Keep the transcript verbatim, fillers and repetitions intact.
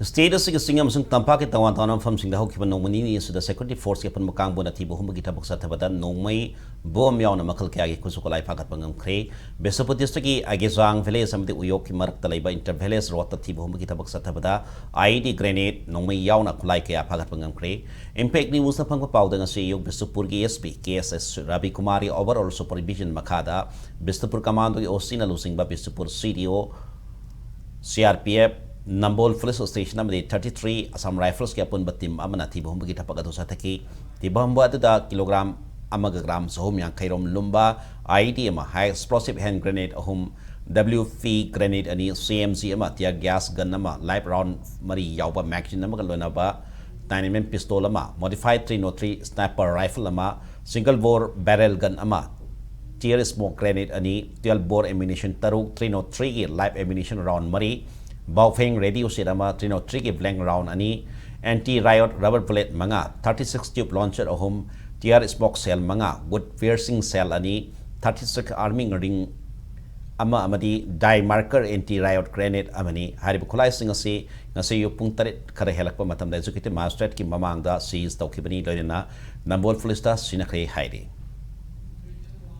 State ꯑꯁꯤꯒꯤ ꯆꯤꯡ ꯑꯃꯁꯨꯡ ꯇꯝꯄꯥꯛꯀꯤ ꯇꯣꯉꯥꯟ ꯇꯣꯉꯥꯟꯕ ꯃꯐꯝꯁꯤꯡꯗ ꯍꯧꯈꯤꯕ ꯅꯣꯡꯃ ꯅꯤꯅꯤ ꯑꯁꯤꯗ security forceꯀꯤ ꯑꯄꯨꯟꯕ ꯀꯥꯡꯕꯨꯅ ꯊꯤꯕ ꯍꯨꯝꯕꯒꯤ ꯊꯕꯛ ꯆꯠꯊꯕꯗ ꯅꯣꯡꯃꯩ, ꯕꯣꯝ ꯌꯥꯎꯅ ꯃꯈꯜ ꯀꯌꯥꯒꯤ ꯈꯨꯠꯁꯨ ꯈꯨꯠꯂꯥꯏ ꯐꯥꯒꯠꯄ ꯉꯝꯈ꯭ꯔꯦ꯫ ꯕꯤꯁꯅꯨꯄꯨꯔ districtꯀꯤ ꯑꯒꯦꯖꯥꯡ village ꯑꯃꯗꯤ ꯎꯌꯣꯛꯀꯤ ꯃꯔꯛꯇ ꯂꯩꯕ inter village roadꯇ ꯊꯤꯕ ꯍꯨꯝꯕꯒꯤ ꯊꯕꯛ ꯆꯠꯊꯕꯗ IED grenade, ꯅꯣꯡꯃꯩ ꯌꯥꯎꯅ ꯈꯨꯠꯂꯥꯏ ꯀꯌꯥ ꯐꯥꯒꯠꯄ ꯉꯝꯈ꯭ꯔꯦ꯫ Impact Newsꯅ ꯐꯪꯕ ꯄꯥꯎꯗ ꯉꯁꯤ ꯑꯌꯨꯛ ꯕꯤꯁꯅꯨꯄꯨꯔꯒꯤ SP ꯀꯦ ꯑꯦꯁ ꯑꯦꯁ ꯔꯕꯤꯀꯨꯃꯥꯔꯒꯤ overall supervision ꯃꯈꯥꯗ ꯕꯤꯁꯅꯨꯄꯨꯔ commandoꯒꯤ OCꯅ ꯂꯨꯆꯤꯡꯕ ꯕꯤꯁꯅꯨꯄꯨꯔ CDO, CRPF, ꯅꯝꯕꯣꯜ police station ꯑꯃꯗꯤ thirty three Assam Riflesꯀꯤ ꯑꯄꯨꯟꯕ team ꯑꯃꯅ ꯊꯤꯕ ꯍꯨꯝꯕꯒꯤ ꯊꯕꯛ ꯑꯗꯨ ꯆꯠꯊꯈꯤ꯫ ꯊꯤꯕ ꯍꯨꯝꯕ ꯑꯗꯨꯗ kilogram ꯑꯃꯒ gram ꯆꯍꯨꯝ ꯌꯥꯡꯈꯩ ꯔꯣꯝ ꯂꯨꯝꯕ IED ꯑꯃ, high explosive hand grenade ꯑꯍꯨꯝ, WP grenade ꯑꯅꯤ, CMG ꯑꯃ, tear gas gun ꯑꯃ, live round ꯃꯔꯤ ꯌꯥꯎꯕ magazine ꯑꯃꯒ ꯂꯣꯏꯅꯕ nine mm pistol ꯑꯃ, modified three oh three sniper rifle ꯑꯃ, single bore barrel gun ꯑꯃ, tear smoke grenade ꯑꯅꯤ, twelve bore ammunition ꯇꯔꯨꯛ, three oh threeꯒꯤ live ammunition round ꯃꯔꯤ, Baofeng radio set ꯑꯃ, three oh threeꯒꯤ blank round ꯑꯅꯤ, anti riot rubber bullet ꯃꯉꯥ, thirty six tube launcher ꯑꯍꯨꯝ, tear smoke shell ꯃꯉꯥ, wood piercing shell ꯑꯅꯤ, thirty six arming ring ꯑꯃ ꯑꯃꯗꯤ die marker anti riot grenade ꯑꯃꯅꯤ꯫ ꯍꯥꯏꯔꯤꯕ ꯈꯨꯠꯂꯥꯏꯁꯤꯡ ꯑꯁꯤ ꯉꯁꯤ ꯑꯌꯨꯛ ꯄꯨꯡ ꯇꯔꯦꯠ ꯈꯔ ꯍꯦꯜꯂꯛꯄ ꯃꯇꯝꯗ executive magistrateꯀꯤ ꯃꯃꯥꯡꯗ seize ꯇꯧꯈꯤꯕꯅꯤ, ꯂꯣꯏꯅꯅ ꯅꯝꯕꯣꯜ policeꯇ ꯁꯤꯟꯅꯈ꯭ꯔꯦ ꯍꯥꯏꯔꯤ꯫